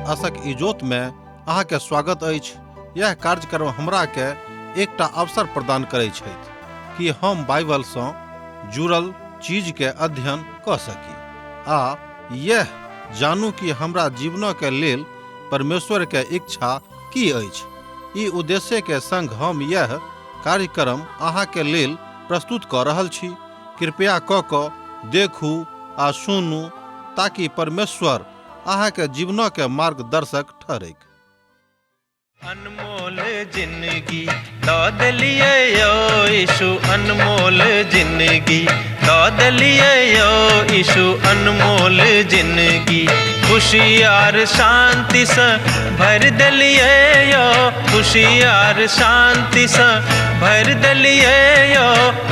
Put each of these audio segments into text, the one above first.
आशक इजोत में अहाँ के स्वागत अछि। यह कार्यक्रम हमरा के एकटा अवसर प्रदान करै छथि कि हम बाइबल सँ जुड़ल चीज के अध्ययन कऽ सकी आ यह जानू कि हमरा जीवनक के लेल परमेश्वर के इच्छा की अछि। ई उद्देश्य के संग हम यह कार्यक्रम अहाँ के लेल प्रस्तुत कऽ रहल छी। कृपया कऽ कऽ देखू आ सुनू ताकि परमेश्वर अहाँ के जीवनक के मार्गदर्शक ठहरैक। अनमोल जिंदगी दऽ देलियै यौ यीशु, अनमोल जिंदगी दऽ देलियै यौ यीशु, अनमोल जिंदगी खुशी आर शांतिसँ भरि देलियै यौ, खुशी आर शांतिसँ भरि देलियै यौ,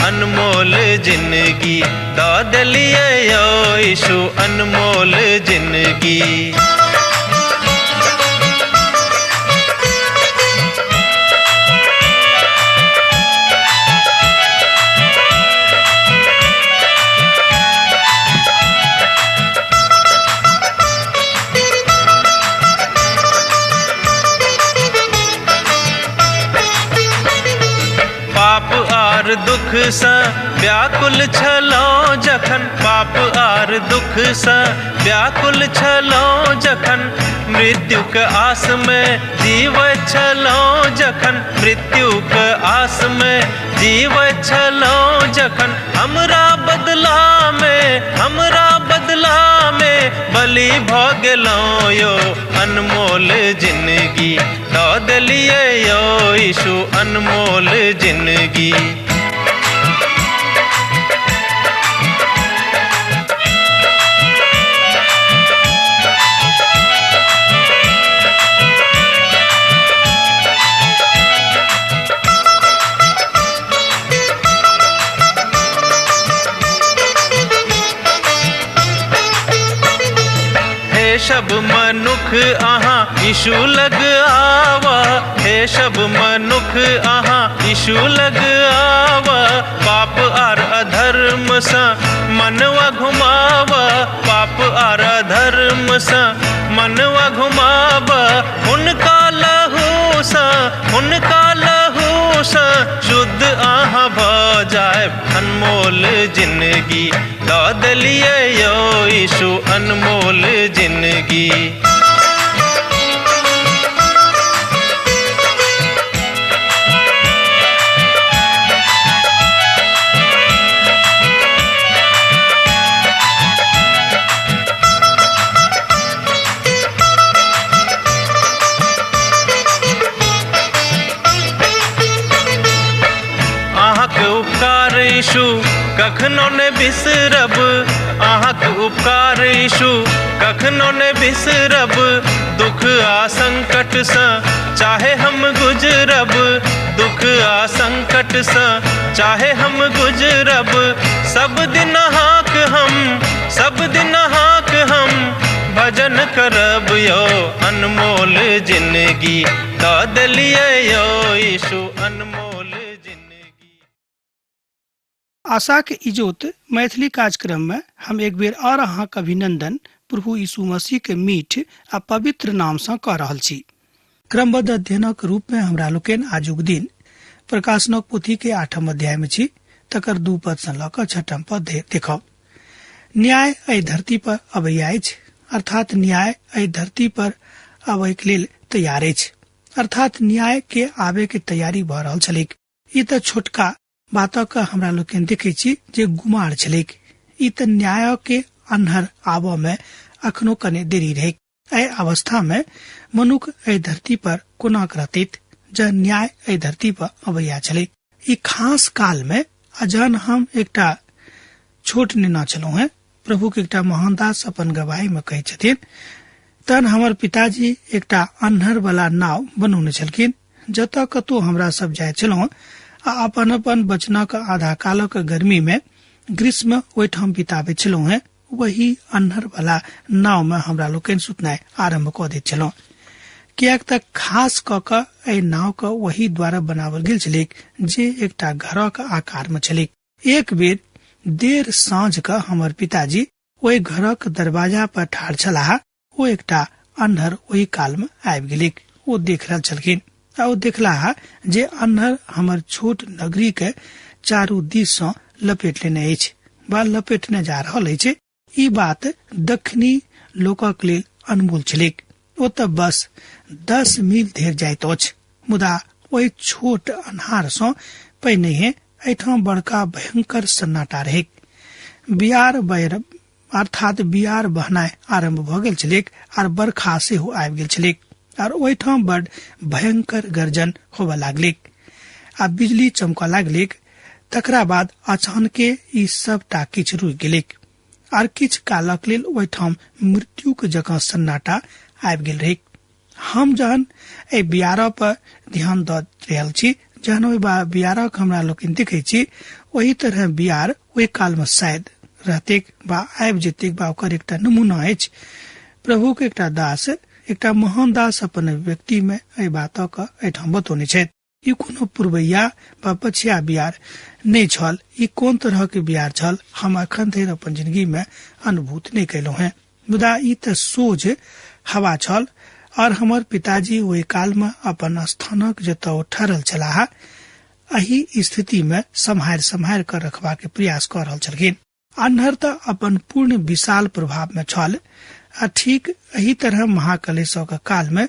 अनमोल जिंदगी दऽ देलियै यौ यीशु, अनमोल जिंदगी। पाप आर दुख सँ व्याकुल छलहुँ जखन, पाप आर दुख सँ व्याकुल छलहुँ जखन, मृत्युक आस में जीवैत छलहुँ जखन, मृत्युक आस में जीवैत छलहुँ जखन, हमरा बदला में, हमरा बदला में बलि भऽ गेलहुँ यौ, अनमोल जिंदगी दऽ देलियै यौ यीशु, अनमोल जिंदगी। हे सब मनुख अहाँ यीशु लग आवा, हे सब मनुख अहाँ यीशु लग आवा, पाप आर अधर्म सँ मनवा घुमावा, पाप आर अधर्म सँ मनवा घुमावा, हुनका लहू सँ, हुनका लहू सँ शुद्ध अहाँ भऽ जायब, अनमोल जिंदगी दऽ देलियै यौ यीशु, अनमोल जिंदगी। अहाँके उपकार यीशु कखनो ने बिसरब, अहाँके उपकार यीशु कखनो ने बिसरब, दुख आ संकट सँ चाहे हम गुजरब, दुख आ संकट सँ चाहे हम गुजरब, सब दिन अहाँक हम, सब दिन अहाँक हम भजन करब यौ, अनमोल जिंदगी दऽ देलियै यौ यीशु, अनमोल जिंदगी। आशाक इजोत मैथिली कार्यक्रम में हम एक बेर और अहाँक अभिनंदन प्रभु यीशु मसीह के मीठ आ पवित्र नाम सँ कऽ रहल छी। क्रमबद्ध अध्ययनक रूप में हमरा लोकनि आजुक दिन प्रकाशनक पोथी के 8 अध्याय में छी, तकर 2 पद सँ लऽ कऽ 6 पद धरि देखब। न्याय एहि धरती पर अबैया अछि, अर्थात न्याय एहि धरती पर अबैक लेल तैयार अछि, अर्थात न्याय के आबे के तैयारी भऽ रहल छलैक। ई तऽ छोटका बातक हमरा लोकनि देखै छी जे गुमार छलैक। ई तऽ न्याय के अन्हर आबऽ में अखनो कने देरी रहैक। एहि अवस्था में मनुख एहि धरती पर कोना रहतैत जँ न्याय एहि धरती पर अबैया छलैक। ई खास काल में आ जहन हम एकटा छोट नेना छलहुँ हेँ, प्रभु के एकटा महान दास अपन गवाही में कहै छथिन, तहन हमर पिताजी एकटा अन्हर वाला नाव बनौने छलखिन, जतऽ कतौ हमरा सब जाइत छलहुँ आ अपन अपन बचनक आधा कालक गर्मी में ग्रीष्म ओहिठाम बिताबैत छलहुँ हेँ, वही अन्हर वाला नाव में हमरा लोकनि सुतनाइ आरम्भ कऽ दैत छलहुँ, किएक तऽ खास कऽ कऽ एहि नाव के ओही द्वारा बनावल गेल छलैक जे एकटा घरक आकार में छलैक। एक बेर देर साँझ कऽ हमर पिताजी ओहि घरक दरवाजा पर ठाढ़ छलाह। ओ एकटा अन्हर ओहि काल में आबि गेलिक। ओ देख रहल छलखिन आ ओ देखलाह जे अन्हर हमर छोट नगरी के चारू दिस सँ लपेट लेने अछि वा लपेटने जा रहल अछि। ई बात दक्षिणी लोकक लेल अनमोल छलैक। ओ तऽ बस 10 मील धरि जाइत अछि, मुदा ओहि छोट अन्हार सँ पहिनहि एहिठाम बड़का भयंकर सन्नाटा रहैक। बियार बैर अर्थात बियार बहनाइ आरम्भ भऽ गेल छलैक आर बरखा सेहो आबि गेल छलैक आर ओहिठाम बड़ भयंकर गर्जन होबय लागलैक आ बिजली चमकऽ लागलैक। तकरा बाद अचानके ई सबटा किछु रुकि गेलैक आर किछु कालक लेल ओहिठाम मृत्युक जकाँ सन्नाटा आबि गेल रहैक। हम जहन एहि बियार पर ध्यान दऽ रहल छी, जहन ओहि बियारक हमरा लोकनि देखै छी, ओहि तरह बियार ओहि काल मे शायद रहतेक बा आबि जेतेक बा ओकर एकटा नमूना अछि। प्रभुक एकटा दास, एकटा महान दास अपन व्यक्ति मे एहि बातक एहिठाम बतौने छथि। ई कोनो पूर्वैया वा पछिया बियार नहि छल। ई कोन तरह के बियार छल हम अखन धरि अपन जिंदगी मे अनुभूत नहि कयलहुँ हेँ, मुदा ई तऽ सोझ हवा छल और हमर पिताजी ओहि काल मे अपन स्थानक जतऽ ओ ठहरल छलाह एहि स्थिति मे सम्हारि सम्हारि कऽ रखबाक प्रयास कऽ रहल छलखिन। अन्हर तऽ अपन पूर्ण विशाल प्रभाव मे छल आ ठीक एहि तरह महाकलेशक काल मे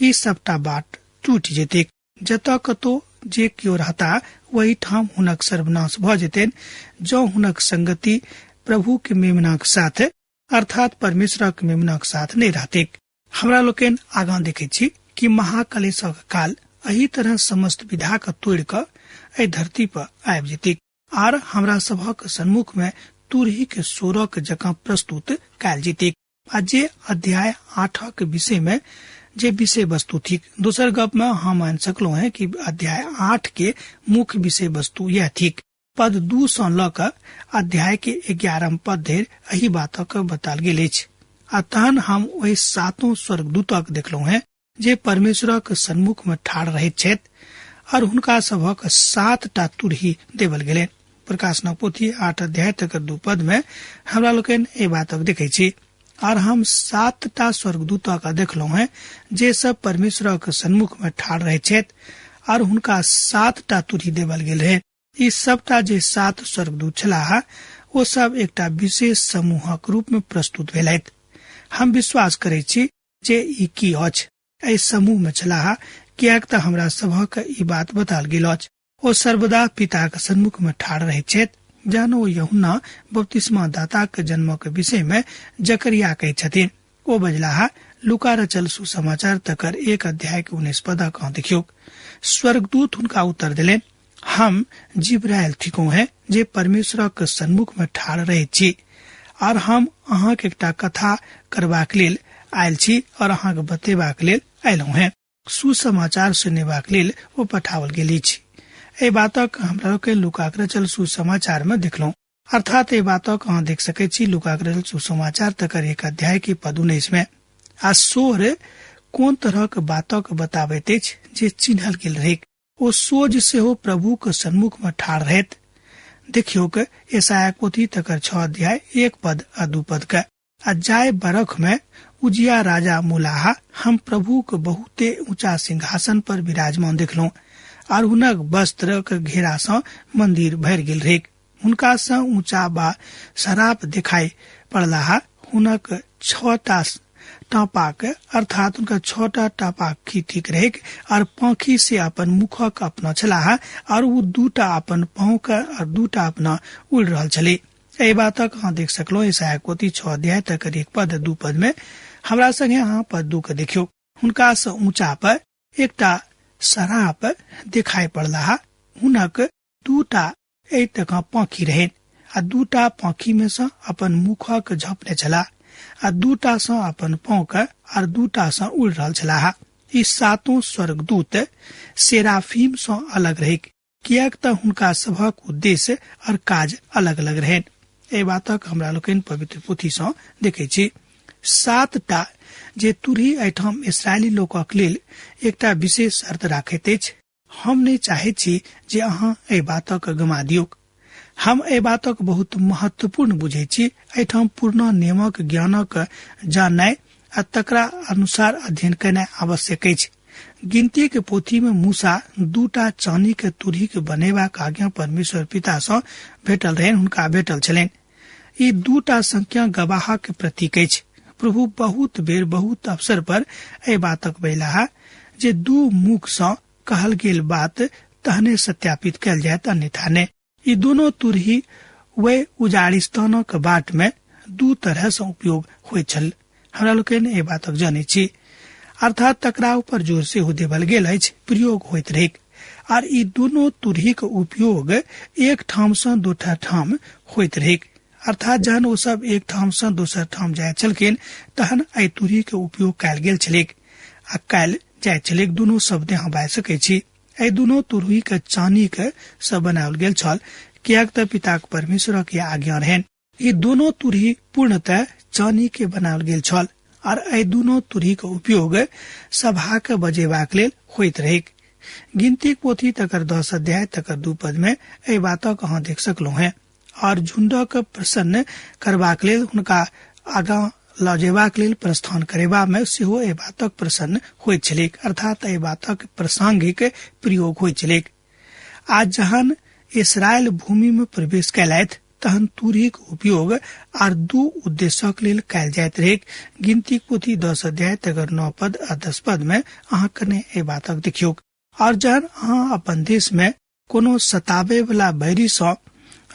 ई सबटा बाट टूटि जेतैक। जतऽ कतौ जे केओ रहता ओहि ठाम हुनक सर्वनाश भऽ जेतनि जँ हुनक संगति प्रभु के मेमनाक साथ अर्थात परमेश्वरक मेमनाक साथ नहि रहतैक। हमरा लोकनि आगाँ देखैत छी कि महाकलेशक काल एहि तरह समस्त विधा के तोड़ि कऽ एहि धरती पर आबि जेतैक आर हमरा सभक सन्मुख मे तुरही के सोरक जकाँ प्रस्तुत कयल जेतैक। आ जे अध्याय 8 विषय में जे विषय वस्तु थिक, दोसर गप में हम आनि सकलहुँ हैं कि अध्याय 8 के मुख्य विषय वस्तु यह थिक। पद 2 सँ लऽ कऽ अध्याय के 11 पद धरि एहि बातक बताल गेल अछि। आ तहन हम ओहि सातों स्वर्गदूतक देखलहुँ हैं जे परमेश्वरक सन्मुख में ठाढ़ रहैत छथि और हुनका सभक 7 तुरही देवल गेलनि। प्रकाशना पोथी 8 अध्याय तक 2 पद में हमरा लोकनि एहि बातक देखै छी। और हम 7 स्वर्गदूतक देखलहुँ हैं जे सब परमेश्वरक सन्मुख में ठाढ़ रहैत छथि और हुनका 7 तुरही देवल गेल रहे। ई सबटा जे 7 स्वर्गदूत छलाह ओ सब एकटा विशेष समूहक रूप में प्रस्तुत भेलथि। हम विश्वास करै छी जे ई की अछि एहि समूह में छलाह, किएक तऽ हमरा सभक ई बात बताल गेल अछि। ओ सर्वदा पिताक सन्मुख में ठाढ़ रहैत छथि। जहन ओ यूहन्ना बपतिस्मा दाताक जन्मक विषय में जकरिया कहैत छथिन, ओ बजलाह, लूका रचल सुसमाचार तकर 1 अध्याय के 19 पदक अहाँ देखियौ। स्वर्गदूत हुनका उत्तर देलनि, हम जिब्राइल थिकहुँ हैं जे परमेश्वरक सन्मुख में ठाढ़ रहैत छी और हम अहाँक एकटा कथा करबाक लेल आयल छी और अहाँक बतेबाक लेल अयलहुँ हैं। सुसमाचार सुनेबाक लेल ओ पठाओल गेल अछि। एहि बातक हमरा लोकनि लूकाक रचल सुसमाचार में देखलहुँ। अर्थात एहि बातक अहाँ देख सकैत छी लूकाक रचल सुसमाचार तकर 1 अध्याय के पद 19 में। आ सोर कोन तरहक बातक बताबैत अछि जे चिन्हल गेल रहैक। ओ सोझ सेहो प्रभुक सन्मुख में ठाढ़ रहैत। देखियौक यशायाह पोथी तकर 6 अध्याय 1 पद आ 2 पद के। आ जाय बरख में उजिया राजा मुलाहा हम प्रभुक बहुते ऊंचा सिंहासन पर विराजमान देखलहुँ आर हुनक वस्त्रक घेरा सँ मंदिर भरि गेल रहैक। हुनका सँ ऊंचा बा शराब देखाई पड़लाहा हुनक 6 टापाक अर्थात हुनका 6 टापाक ठीक रहैक और पाखी से अपन मुखक अपना छलाह और ओ 2 अपन पाँव और 2 अपना उड़ रहल छलै। एहि बातक अहाँ देख सकलहुँ यशायाह पोथी 6 अध्याय तकर 1 पद 2 पद में। हमरा संगे अहाँ पद 2 के देखियौ। हुनका सँ ऊंचा पर एकटा शराब देखाई पड़लाहा। हुनक 2 एहि तक पाखी रहनि आ 2 पाखी में सँ अपन मुखक झपने छलाह आ 2 सँ अपन पाँव के और 2 सँ उड़ रहल छलाह। ई सातों स्वर्गदूत सेराफीम सँ अलग रहैक, किएक तऽ हुनका सभक उद्देश्य और काज अलग अलग रहनि। एहि बातक हमरा लोकनि पवित्र पोथी सँ देखै छी। 7 जे तुरही एहिठाम इसरायली लोकक लेल एकटा विशेष अर्थ राखैत अछि। हम नहि चाहैत छी जे अहाँ एहि बातक गमा दियौक। हम एहि बातक बहुत महत्वपूर्ण बुझैत छी। एहिठाम पुरना नियमक ज्ञानक जाननाइ आ तकरा अनुसार अध्ययन केनाइ आवश्यक अछि। गिनती के पोथी में मूसा 2टा चानी के तुरही के बनेबाक आज्ञा परमेश्वर पिता सँ भेटल रहनि, हुनका भेटल छलनि। ई 2टा संख्या गवाह के प्रतीक अछि। प्रभु बहुत बेर बहुत अवसर पर एहि बातक बजलाह जे 2 मुख सँ कहल गेल बात तहने सत्यापित कयल जायत, अन्यथा नहि। ई दोनो तुरही वह उजाड़िस्तानक बाट में 2 तरह सँ उपयोग होइत छल। हमरा लोकनि एहि बातक जनैत छी, अर्थात तकरा ऊपर जोर सेहो देवल गेल अछि, प्रयोग होइत रहैक। आर ई दोनो तुरहीक उपयोग एक ठाम सँ दोसर ठाम होइत रहैक, अर्थात जहन ओ सब एक ठाम सँ दोसर ठाम जाइत छलखिन तहन एहि तुरही के उपयोग कयल गेल छलैक आ कयल जाइत छलैक। दुनू शब्द अहाँ बाजि सकैत छी। एहि दुनू तुरही के चानी के सँ बनाओल गेल छल, किएक तऽ पिताक परमेश्वरक यह आज्ञा रहनि। ई दोनो तुरही पूर्णतः चानी के बनाओल गेल छल आर एहि दुनू तुरही के उपयोग सभा के बजेबाक लेल होइत रहैक। गिनतीक पोथी तकर 10 अध्याय तकर 2 पद में एहि बातक अहाँ देख सकलहुँ हैं। और झुंडक प्रसन्न करबाक लेल हुनका आगाँ लऽ जेबाक लेल प्रस्थान करेबा में सेहो एहि बातक प्रसन्न होइत छलैक, अर्थात एहि बातक प्रासंगिक प्रयोग होइत छलैक। आ जहन इसराइल भूमि में प्रवेश कयलथि तहन तुरहीक उपयोग आर 2 उद्देश्यक लेल कयल जाइत रहैक। गिनतीक पोथी 10 अध्याय तकर 9 पद आ 10 पद में अहाँ कने एहि बातक देखियौक। और जहन अहाँ अपन देश में कोनो सताबे वाला बैरी सँ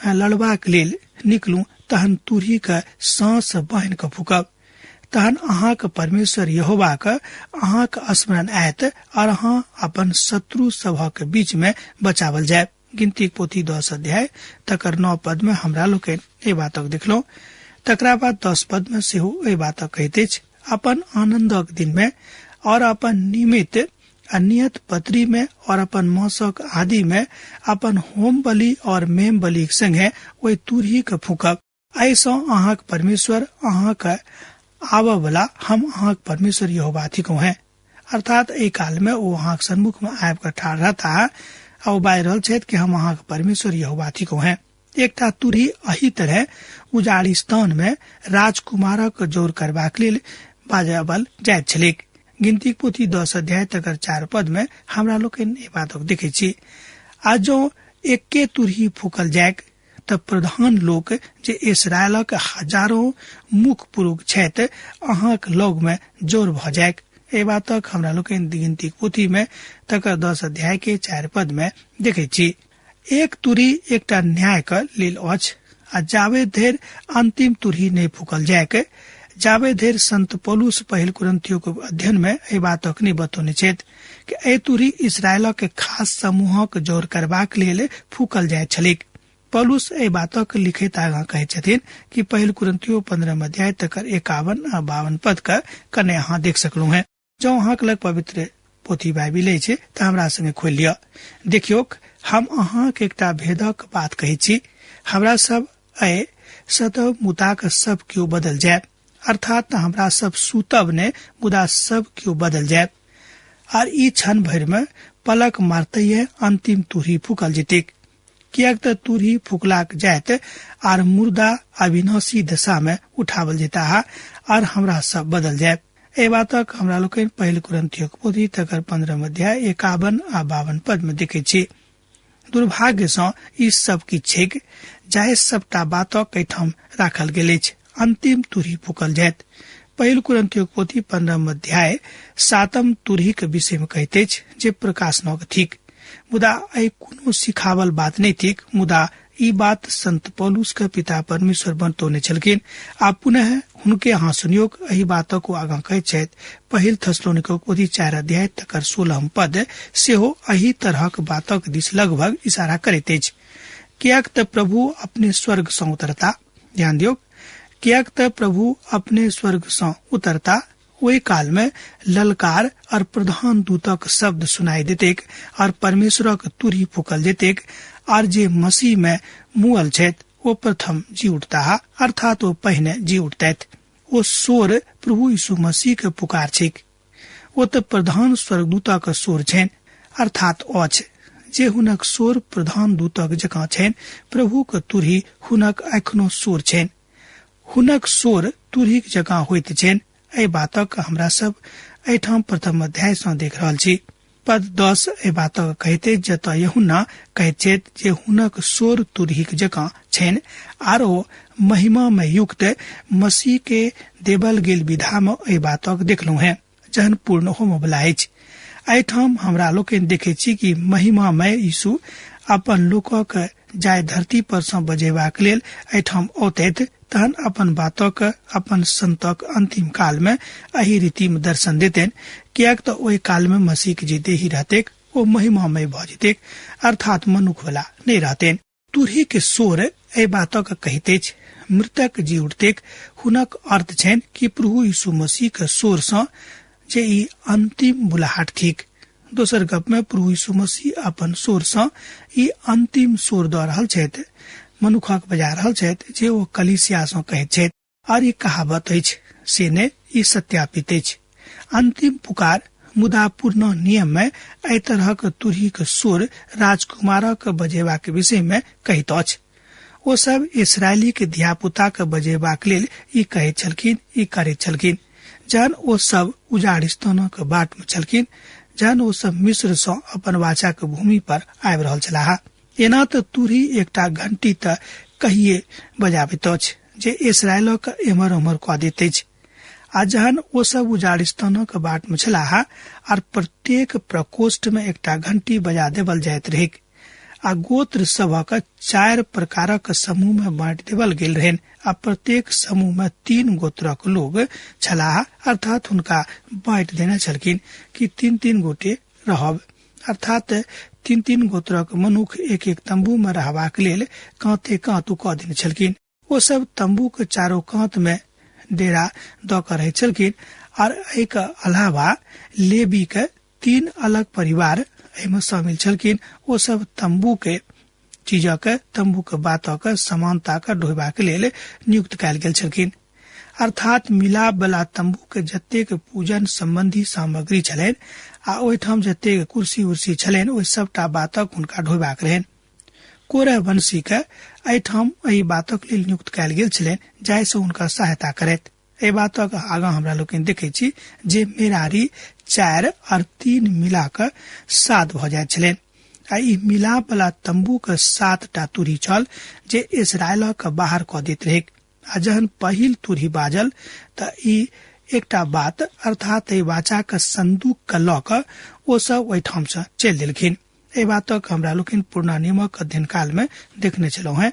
लड़बाक लेल निकलू तहन तुरही के सांस बान्हि कऽ फूकब, तहन अहाँक परमेश्वर यहोवाक अहाँक स्मरण आयत और अहाँ अपन शत्रु सभक बीच में बचावल जायब। गिनतीक पोथी 10 अध्याय तकर 9 पद में हमरा लोकनि एहि बातक देखलहुँ। तकरा बाद 10 पद में सेहो एहि बातक कहैत अछि, अपन आनंदक दिन में और अपन निमित्त आ नियत पत्री में और अपन मासक आदि में अपन होम बलि और मेम बलिक संगे ओहि तुरही के फूकब। एहि सँ अहाँक परमेश्वर अहाँक आबऽ वाला हम अहाँक परमेश्वर यहोवा थिकहुँ हैं। अर्थात एहि काल में ओ अहाँक सन्मुख में आबि कऽ ठाढ़ रहता आ ओ बाजि रहल छथि कि हम अहाँक परमेश्वर यहोवा थिकहुँ हैं। एकटा तुरही एहि तरह उजाड़िस्तान में राजकुमारक जोर करबाक लेल बाजाबल जाइत छलैक। गिनतीक पोथी 10 अध्याय तकर 4 पद में हमरा लोकनि एहि बातक देखैत छी। आ जँ एके तुरही फूकल जाइक तऽ प्रधान लोक जे इसरायलक हजारों मुख पुरुष छथि अहाँक लग में जोर भऽ जाइक। एहि बातक हमरा लोकनि गिनतीक पोथी में तकर 10 अध्याय के 4 पद में देखैत छी। एक तुरी एकटा न्याय के लेल अछि आ जाबे धरि अंतिम तुरही नहि फूकल जाइक, जाबे धरि संत पौलुस पहिल कुरिन्थियों के अध्ययन में एहि बातक नहि बतौने छथि कि एहि तुरही इसरायलक खास समूहक जोर करबाक लेल फूकल जाइत छलैक। पौलुस एहि बातक लिखैत आगाँ कहैत छथिन कि पहिल कुरिन्थियो 15 अध्याय तकर 51 आ 52 पद के कने अहाँ देख सकलहुँ हैं। जँ अहाँक लग पवित्र पोथी बाइबिल अछि तऽ हमरा संगे खोलि लिअ। देखियौक, हम अहाँक एकटा भेदक बात कहैत छी, हमरा सब एहि सतमुताक सब केओ बदल जायब, अर्थात हमरा सब सुतब ने मुदा सब केओ बदल जायब। आर ई क्षण भरि में पलक मारतैये अंतिम तुरही फूकल जेतैक, किएक तऽ तुरही फूकलाक जायत आर मुर्दा अविनाशी दशा में उठावल जेताह आर हमरा सब बदल जायब। एहि बातक हमरा लोकनि पहिल कुरिन्थियोक पोथी तकर 15 अध्याय 51 आ 52 पद में देखैत छी। दुर्भाग्य सँ ई सब किछु छैक जाहि सबटा बातक एहिठाम राखल गेल अछि। अंतिम तुरही फूकल जायत। पहिल कुरिन्थियोक पोथी 15 अध्याय 7 तुरहीक विषय में कहैत अछि जे प्रकाशनक थिक, मुदा एहि कोनो सिखावल बात नहि थिक। मुदा ई बात संत पौलुस के पिता परमेश्वर बतौने छलखिन आ पुनः हुनके अहाँ सुनियोक एहि बातक ओ आगाँ कहैत छथि। पहिल थेसलोनिकोक पोथी 4 अध्याय तकर 16 पद सेहो एहि तरहक बातक दिस लगभग इशारा करैत अछि। किएक तऽ प्रभु अपने स्वर्ग सँ उतरता, ध्यान दियौक, किएक तऽ प्रभु अपने स्वर्ग सँ उतरता, ओहि काल में ललकार और प्रधान दूतक शब्द सुनाई देतेक और परमेश्वरक तुरही फूकल जेतेक, और जे मसीह में मुअल छथि ओ प्रथम जी उठताह, अर्थात ओ पहिने जी उठतैथ। ओ शोर प्रभु यीशु मसीह के पुकार छैक। ओ तऽ प्रधान स्वर्गदूतक शोर छैन, अर्थात अछि जे हुनक शोर प्रधान दूतक जकाँ छैन। प्रभु के तुरही हुनक एखनो शोर छैन। हुनक शोर तुरहीक जकाँ होइत छैन। एहि बातक हमरा सब एहिठाम प्रथम अध्याय सँ देख रहल छी। पद 10 एहि बातक कहैत जतऽ यूहन्ना कहैत छथि जे हुनक स्वर तुरहीक जकाँ छनि आर ओ महिमा में युक्त मसीह के देबल गेल विधा में एहि बातक देखलहुँ हेँ जहन पूर्ण होमयवला अछि। एहिठाम हमरा लोकनि देखैत छी कि महिमामय यीशु अपन लोकक जाय धरती पर सँ बजेबाक लेल एहिठाम औतथि, तहन अपन बातक अपन संतक अंतिम काल में एहि रीति में दर्शन देतनि, किएक तऽ ओहि काल में मसीह के जे देही रहतैक ओ महिमामय भऽ जेतैक, अर्थात मनुख वाला नहि रहतनि। तुरही के स्वर एहि बातक कहैत अछि मृतक जी उठतेक। हुनक अर्थ छनि कि प्रभु यीशु मसीह के स्वर सँ जे ई अंतिम बुलाहट थिक। दोसर गप में प्रभु यीशु मसीह अपन स्वर सँ ई अंतिम स्वर दऽ रहल छथि, मनुखक बजा रहल छथि जे ओ कलीसिया सँ कहैत छथि। आर ई कहावत अछि से नहि, ई सत्यापित अछि। अंतिम पुकार। मुदा पुरना नियम में एहि तरहक तुरहीक स्वर राजकुमारक बजेबाक विषय में कहैत अछि। ओ सब इसरायली के धियापुता के बजेबाक लेल ई कहैत छलखिन, ई करैत छलखिन। जहन ओ सब उजाड़ स्थानक बाट में छलखिन, जहन ओ सब मिस्र सँ अपन वाचाक भूमि पर आबि रहल छलाह। एना तऽ तुरही एकटा घंटी तऽ कहिये बजाबैत अछि जे इसरायलक एम्हर ओम्हर कऽ दैत अछि। आ जहन ओ सब उजाड़ स्थानक बाट में छलाह आर प्रत्येक प्रकोष्ठ में एकटा घंटी बजा देवल जाइत रहैक आ गोत्र सभक 4 प्रकारक समूह में बांटि देवल गेल रहनि आ प्रत्येक समूह में 3 गोत्रक लोग छलाह, अर्थात हुनका बांटि देने छलखिन कि 3-3 गोटे रहब, अर्थात 3-3 गोत्रक मनुख एक-एक तंबू में रहबाक लेल कांते कांत कऽ देने छलखिन। ओ सब तंबू के चारो कांत में डेरा दऽ कऽ रहैत छलखिन। आर एहिके अलावा लेवी के 3 अलग परिवार एहिमे शामिल छलखिन। ओ सब तंबू के चीजक, तंबू के बातक समानता के ढोबाक लेल नियुक्त कयल गेल छलखिन। अर्थात मिलाप वाला तंबू के जतेक पूजन संबंधी सामग्री छलनि आ ओहिठाम जतेक कुर्सी उर्सी छलनि ओहि सबटा बातक हुनका ढोबाक रहनि। कोरह वंशी के एहिठाम एहि बातक लेल नियुक्त कयल गेल छलनि जाहिसँ हुनका सहायता करैत। एहि बातक आगाँ हमरा लोकनि देखै छी जे मेरारी 4 और 3 मिला कऽ 7 भऽ जाइत छलनि। आ ई मिलाप वाला तंबू के 7टा तुरही छल जे इसरायलक बाहर कऽ दैत रहैक। आ जहन पहिल तुरही बाजल तऽ ई एकटा बात अर्थात एहि वाचाक संदूक के लऽ कऽ ओ सब ओहिठाम सँ चलि देलखिन। एहि बातक हमरा लोकनि पुरना नियमक अध्ययन काल में देखने छलहुँ हेँ।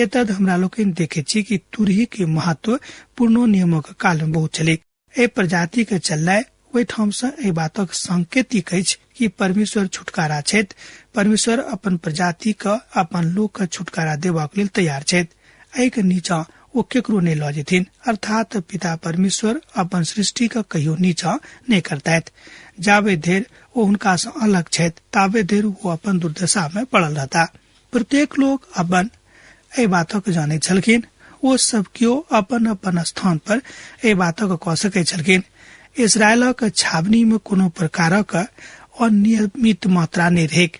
एतद हमरा लोकनि देखैत छी कि तुरही के महत्व पुरनो नियमक काल में बहुत छलैक। एहि प्रजाति के चलनाइ ओहिठाम सँ एहि बातक सांकेतिक अछि कि परमेश्वर छुटकारा छथि। परमेश्वर अपन प्रजाति के अपन लोक के छुटकारा देबाक लेल तैयार छथि। एहि के नीचा ओ केकरो नहि लऽ जेथिन, अर्थात पिता परमेश्वर अपन सृष्टि के कहियो नीचा नहि करतथि। जाबे धरि ओ हुनका सँ अलग छथि ताबे धरि ओ अपन दुर्दशा में पड़ल रहता। प्रत्येक लोक अपन एहि बातक जानैत छलखिन। ओ सब केओ अपन अपन स्थान पर एहि बातक कऽ सकैत छलखिन। इसरायलक छावनी में कोनो प्रकारक अनियमित मात्रा नहि रहैक,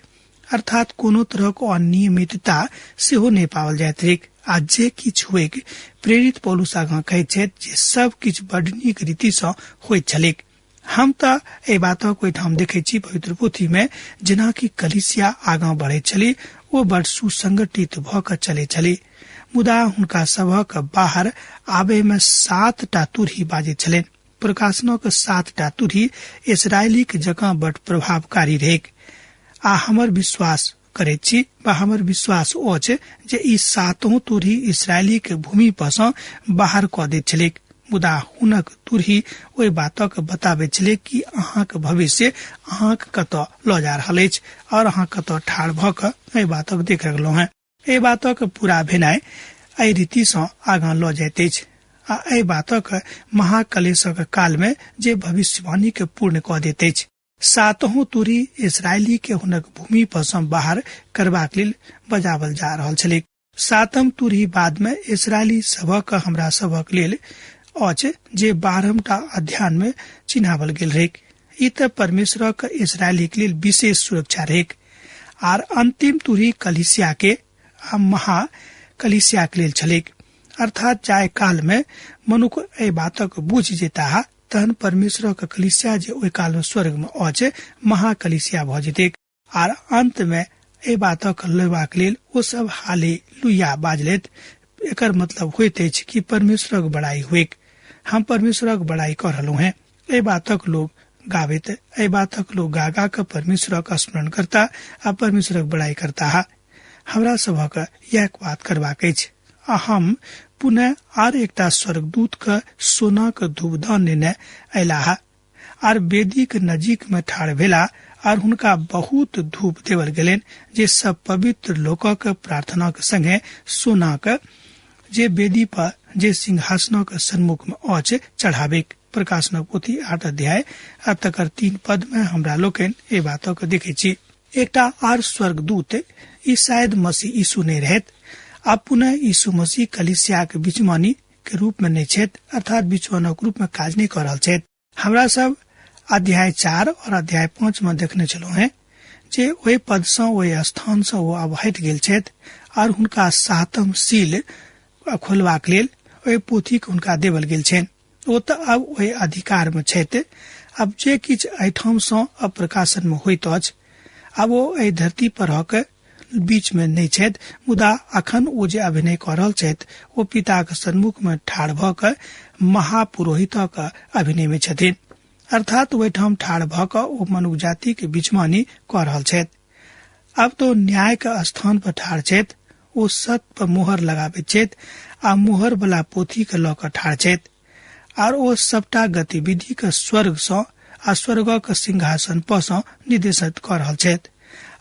अर्थात कोनो तरहक अनियमितता सेहो नहि पाओल जाइत रहैक। आ जे किछु होइक, प्रेरित पौलुस आगाँ कहैत छथि जे सब किछु बड नीक रीति सँ होइत छलैक। हम तऽ एहि बातक ओहिठाम देखैत छी पवित्र पोथी में जेना कि कलीसिया आगाँ बढ़ैत छली ओ बड सुसंगठित भऽ कऽ चलैत छली, मुदा हुनका सभक बाहर आबे में 7टा तुरही बाजैत छलनि। प्रकाशनक 7टा तुरही इसरायलीक जकाँ बड प्रभावकारी रहैक। आ हमर विश्वास करैत छी वा हमर विश्वास अछि जे ई 7 तुरही इसरायली के भूमि पर सँ बाहर कऽ दैत छलैक, मुदा हुनक तुरही ओहि बातक बताबैत छलैक कि अहाँक भविष्य अहाँक कतऽ लऽ जा रहल अछि और अहाँ कतऽ ठाढ़ भऽ कऽ एहि बातक देख रहलहुँ हेँ। एहि बातक पूरा भेनाइ एहि रीति सँ आगाँ लऽ जाइत अछि आ एहि बातक महाकलेशक काल में जे भविष्यवाणी के पूर्ण कऽ दैत अछि। 7 तुरही इसरायली के हुनक भूमि पर सँ बाहर करबाक लेल बजावल जा रहल छलैक। 7 तुरही बाद में इसरायली सभक हमरा सभक लेल अछि जे 12टा अध्याय में चिन्हावल गेल रहैक। ई तऽ परमेश्वरक इसरायली के लेल विशेष सुरक्षा रहैक। आर अंतिम तुरही कलीसिया के आ महा कलीसिया के लेल छलैक। अर्थात जाय काल में मनुख एहि बातक बुझि जेताह तहन परमेश्वरक कलीसिया जे ओहि काल में स्वर्ग में अछि महाकलीसिया भऽ जेतैक। आर अंत में एहि बातक लेबाक लेल ओ सब हालेलुया बाजलथि। एकर मतलब होइत अछि कि परमेश्वरक बड़ाई होइक। हम परमेश्वरक बड़ाई कऽ रहलहुँ हेँ। एहि बातक लोग गाबैत, एहि बातक लोग गा गा कऽ परमेश्वरक स्मरण करता आ परमेश्वरक बड़ाई करता। हमरा सभक इएह बात करबाक अछि। आ हम पुनः आर एकटा स्वर्गदूत के सोनाक धूपदान नेने अयलाह आर वेदीक नजीक में ठाढ़ भेला आर हुनका बहुत धूप देवल गेलनि जे सब पवित्र लोकक प्रार्थनाक संगे सोनाक जे वेदी पर जे सिंहासनक सन्मुख में अछि चढ़ाबेक। प्रकाशनक पोथी 8 अध्याय आ तकर 3 पद में हमरा लोकनि एहि बातक देखै छी। एकटा आर स्वर्गदूत, ई शायद मसीह यीशु नहि रहैत, आ पुनः यीशु मसीह कलीसियाक बिचवानी के रूप में नहि छथि, अर्थात बिचवानक रूप में काज नहि कऽ रहल छथि। हमरा सब अध्याय 4 और अध्याय 5 में देखने छलहुँ हेँ जे ओहि पद सँ ओहि स्थान सँ ओ आब हटि गेल छथि आर हुनका 7म सील खोलबाक लेल ओहि पोथी के हुनका देवल गेल छनि। ओ तऽ आब ओहि अधिकार में छथि। आब जे किछु एहिठाम सँ अप्रकाशन में होइत अछि आब ओ एहि धरती पर हक बीच में नहि छथि, मुदा अखन ओ जे अभिनय कऽ रहल छथि ओ पिताक सन्मुख में ठाढ़ भऽ कऽ महापुरोहितक अभिनय में छथिन, अर्थात ओहिठाम ठाढ़ भऽ कऽ ओ मनुख जाति के बिचमानी कऽ रहल छथि। आब तो न्याय के स्थान पर ठाढ़ छथि, ओ सत पर मोहर लगाबैत छथि आ मोहर वाला पोथी के लऽ कऽ ठाढ़ छथि आर ओ सबटा गतिविधि के स्वर्ग सँ आ स्वर्गक सिंहासन पर सँ निर्देशित कऽ रहल छथि।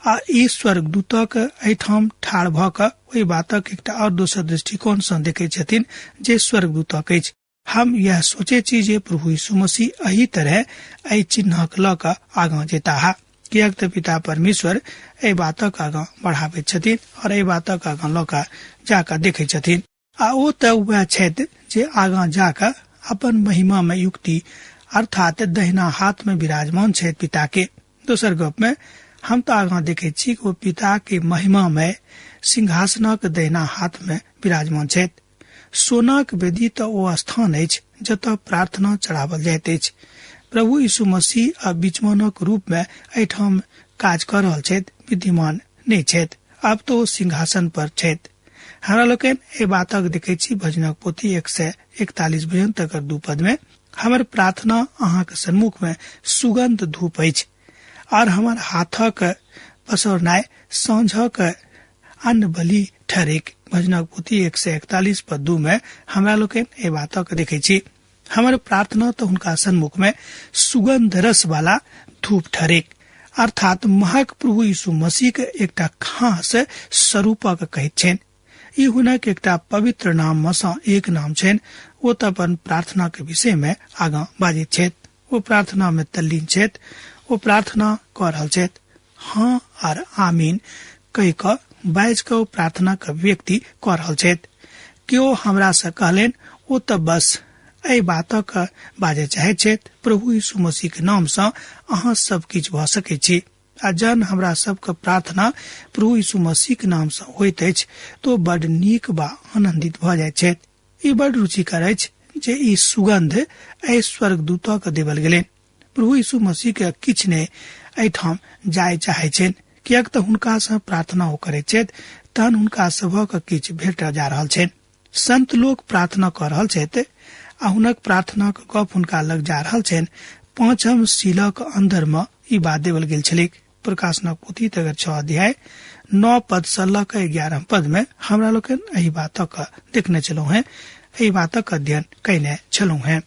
आ ई स्वर्गदूतक एहिठाम ठाढ़ भऽ कऽ ओहि बातक एकटा आओर दोसर दृष्टिकोण सँ देखैत छथिन जे स्वर्गदूतक अछि। हम यह सोचे छी जे प्रभु यीशु मसीह एहि तरह एहि चिन्हक लऽ कऽ आगाँ जेताह, किएक तऽ पिता परमेश्वर एहि बातक आगाँ बढ़ाबैत छथिन और एहि बातक आगाँ लऽ कऽ जाकऽ देखैत छथिन। आ ओ तऽ वएह छथि जे आगाँ जाकऽ अपन महिमा में युक्ति अर्थात दहिना हाथ में विराजमान छथि पिता के। दोसर गप में हम तऽ आगाँ देखैत छी कि ओ पिता के महिमा में सिंहासनक दहिना हाथ में विराजमान छथि। सोनाक वेदी तऽ ओ स्थान अछि जतऽ प्रार्थना चढ़ावल जाइत अछि। प्रभु यीशु मसीह आ बिचमानक रूप में एहिठाम काज कऽ रहल छथि, विद्यमान नहि छथि। आब तऽ ओ सिंहासन पर छथि। हमरा लोकनि एहि बातक देखैत छी भजनक पोथी 141 भजन तकर 2 पद में, हमर प्रार्थना अहाँक सन्मुख में सुगंध धूप अछि और हमर हाथक पसरनाइ साँझक अन्न बलि ठहरेक। भजनक पोथी 141 पद 2 में हमरा लोकनि एहि बातक देखैत छी। हमर प्रार्थना तऽ हुनका सन्मुख में सुगंध रस वाला धूप ठहरेक, अर्थात महक प्रभु यीशु मसीह के एकटा खास स्वरूपक कहैत छनि। ई हुनक एकटा पवित्र नाम में सँ एक नाम छनि। ओ तऽ अपन प्रार्थना के विषय में आगाँ बाजैत छथि। ओ प्रार्थना में तल्लीन छथि। ओ प्रार्थना कऽ रहल छथि। हाँ आर आमीन कहि कऽ बाजि कऽ ओ प्रार्थना के व्यक्ति कऽ रहल छथि। केओ हमरा से कहलनि, ओ तऽ बस एहि बातक बाजय चाहैत छथि, प्रभु यीशु मसीह के नाम सँ अहाँ सब किछु भऽ सकैत छी। आ जहन हमरा सबके प्रार्थना प्रभु यीशु मसीह के नाम सँ होइत अछि तो बड नीक बा आनंदित भऽ जाइत छथि। ई बड रुचिकर अछि जे ई सुगंध एहि स्वर्गदूतक देवल गेलनि। प्रभु यीशु मसीह के किछु नहि एहिठाम जाय चाहैत छनि, किएक तऽ हुनका सँ प्रार्थना ओ करैत छथि तहन हुनका सभक किछु भेटऽ जा रहल छनि। संत लोक प्रार्थना कऽ रहल छथि आ हुनक प्रार्थनाक गप हुनका लग जा रहल छनि। 5म सीलक अंदर में ई बात देवल गेल छलैक। प्रकाशनक पोथी तकर 6 अध्याय 9 पद सँ लऽ कऽ 11 पद में हमरा लोकनि एहि बातक देखने छलहुँ हेँ, एहि बातक अध्ययन कयने छलहुँ हेँ।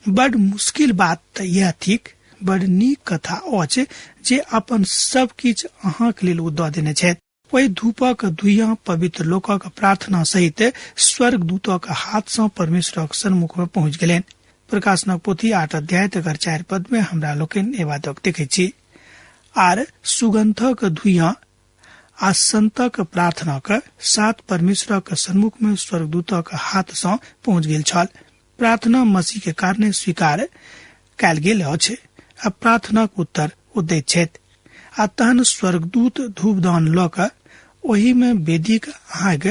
बड मुश्किल बात तऽ इएह थिक, बड नीक कथा अछि जे अपन सब किछु अहाँक लेल ओ दऽ देने छथि। ओहि धूपक धुइयां पवित्र लोकक प्रार्थना सहित स्वर्गदूतक हाथ सँ परमेश्वरक सन्मुख में पहुँच गेलनि। प्रकाशनक पोथी 8 अध्याय तकर 4 पद में हमरा लोकनि एहि बातक देखैत छी। आर सुगंधक धुइयां आ संतक प्रार्थनाक साथ परमेश्वरक सन्मुख में स्वर्गदूतक हाथ सँ पहुँच गेल छल। प्रार्थना मसीह के कारणे स्वीकार कयल गेल अछि आ प्रार्थनाक उत्तर ओ दैत छथि। आ तहन स्वर्गदूत धूपदान लऽ कऽ ओहि में वेदीक आग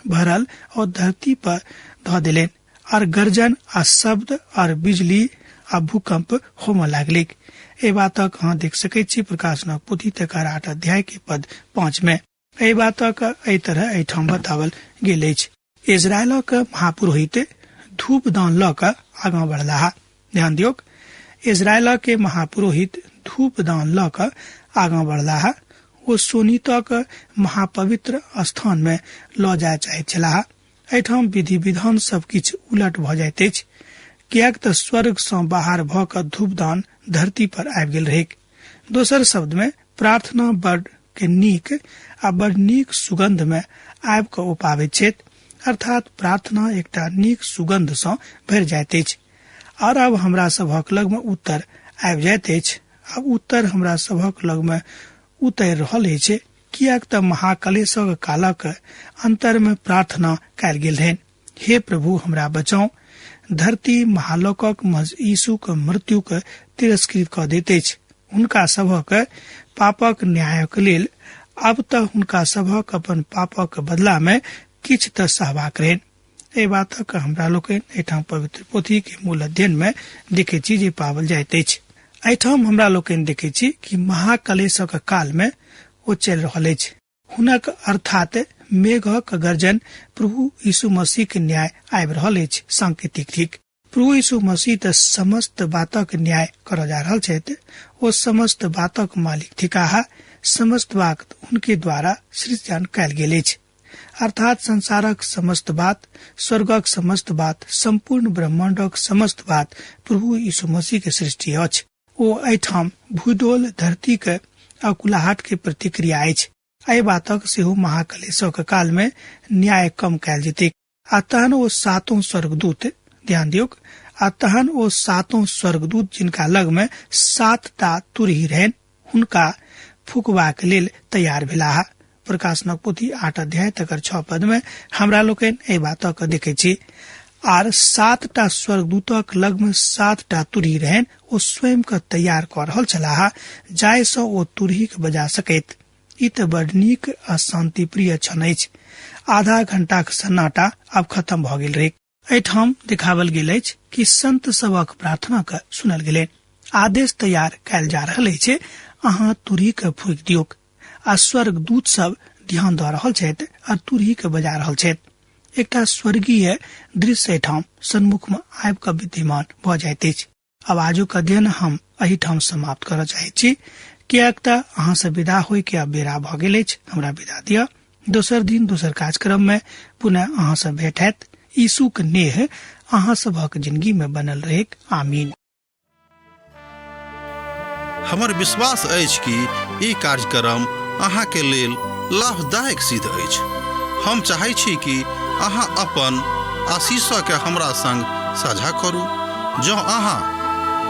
भरल और धरती पर धऽ देलनि आर गर्जन आ शब्द और बिजली आ भूकम्प होमय लागलैक। एहि बातक अहाँ देख सकैत छी प्रकाशनक पोथी तकर 8 अध्याय के पद 5 में। एहि बातक एहि तरह एहिठाम बतावल गेल अछि। इजरायलक महापुरोहित धूपदान लऽ कऽ आगाँ बढ़लाह। ध्यान दियौक, इजरायलक के महापुरोहित धूपदान लऽ कऽ आगाँ बढ़लाह। ओ सोनितक महापवित्र स्थान में लऽ जाय चाहैत छलाह। एहिठाम विधि विधान सब किछु उलट भऽ जाइत अछि, किएक तऽ स्वर्ग सँ बाहर भऽ कऽ धूपदान धरती पर आबि गेल रहैक। दोसर शब्द में प्रार्थना बड़ के नीक आ बड़ नीक सुगंध में आबि कऽ ओ पाबैत छथि, अर्थात प्रार्थना एकटा नीक सुगंध सँ भरि जाइत अछि। और आब हमरा सभक लग में उत्तर आबि जाइत अछि। आब उत्तर हमरा सभक लग में उतरि रहल अछि, किएक तऽ महाकलेशक कालक अंतर में प्रार्थना कयल गेल रहनि, हे प्रभु हमरा बचाउ। धरती महालोकक मज यीशुक मृत्युक तिरस्कृत कऽ दैत अछि। हुनका सभक पापक न्यायक लेल आब तऽ हुनका सभक अपन पापक बदला में किछु तऽ सहबाक रहनि। एहि बातक हमरा लोकनि एहिठाम पवित्र पोथी के मूल अध्ययन में देखै छी जे पावल जाइत अछि। एहिठाम हमरा लोकनि देखै छी कि महाकलेशक काल में ओ चलि रहल अछि। हुनक अर्थात मेघक गर्जन प्रभु यीशु मसीह के न्याय आबि रहल अछि, सांकेतिक थिक। प्रभु यीशु मसीह तऽ समस्त बातक न्याय करऽ जा रहल छथि। ओ समस्त बातक मालिक थिकाह। समस्त बात हुनके द्वारा सृजन कयल गेल अछि, अर्थात संसारक समस्त बात, स्वर्गक समस्त बात, संपूर्ण ब्रह्मांडक समस्त बात प्रभु यीशु मसीह के सृष्टि अछि। ओ एहिठाम भूडोल धरती के अकुलाहट के प्रतिक्रिया अछि। एहि बातक सेहो महाकलेशक काल में न्याय कम कयल जेतैक। आ तहन ओ सातों स्वर्गदूत, ध्यान दियौक, आ तहन ओ सातों स्वर्गदूत जिनका लग में 7टा तुरही रहनि, हुनका फुकबाक लेल तैयार भेलाह। प्रकाशनक पोथी 8 अध्याय तकर 6 पद में हमरा लोकनि एहि बातक देखै छी। आर 7टा स्वर्गदूतक लग में 7टा तुरही रहनि, ओ स्वयं के तैयार कऽ रहल छलाह जाहि सँ ओ तुरही के बजा सकैत। ई तऽ बड़ नीक आ शांतिप्रिय क्षण अछि। आधा घंटाक सन्नाटा आब खत्म भऽ गेल रहै। एहिठाम देखावल गेल अछि कि संत सभक प्रार्थना के सुनल गेलै। आदेश तैयार कयल जा रहल अछि, अहाँ तुरही के फूकि दियौक। आ स्वर्गदूत सब ध्यान दऽ रहल छथि आ तुरही के बजा रहल छथि। एकटा स्वर्गीय दृश्य एहिठाम सन्मुख में आबि कऽ विद्यमान भऽ जाइत अछि। आब आजुक अध्ययन हम एहिठाम समाप्त करऽ चाहैत छी, किएक तऽ अहाँ से विदा होय के आब बेरा भऽ गेल अछि। हमरा विदा दिअ। दोसर दिन दोसर कार्यक्रम में पुनः अहाँ से भेंट हैत। यीशुक नेह अहाँ सभक जिंदगी में बनल रहेक। आमीन। हमर विश्वास अछि कि ई कार्यक्रम अहाँ के लेल लाभदायक सिद्ध अछि। हम चाहै छी कि अहाँ अपन आशीष के हमरा संग साझा करू। जँ अहाँ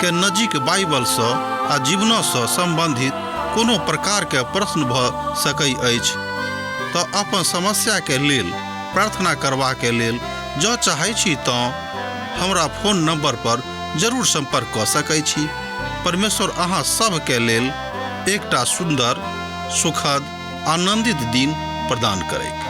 के नजीक बाइबल सँ आ जीवनो सँ संबंधित कोनो प्रकार के प्रश्न भऽ सकै अछि तऽ अपन समस्या के लेल प्रार्थना करबा के लेल जँ चाहै छी तँ हमरा फोन नंबर पर जरूर संपर्क कऽ सकै छी। परमेश्वर अहाँ सब के लेल एकटा सुंदर, सुखद, आनंदित दिन प्रदान करैक।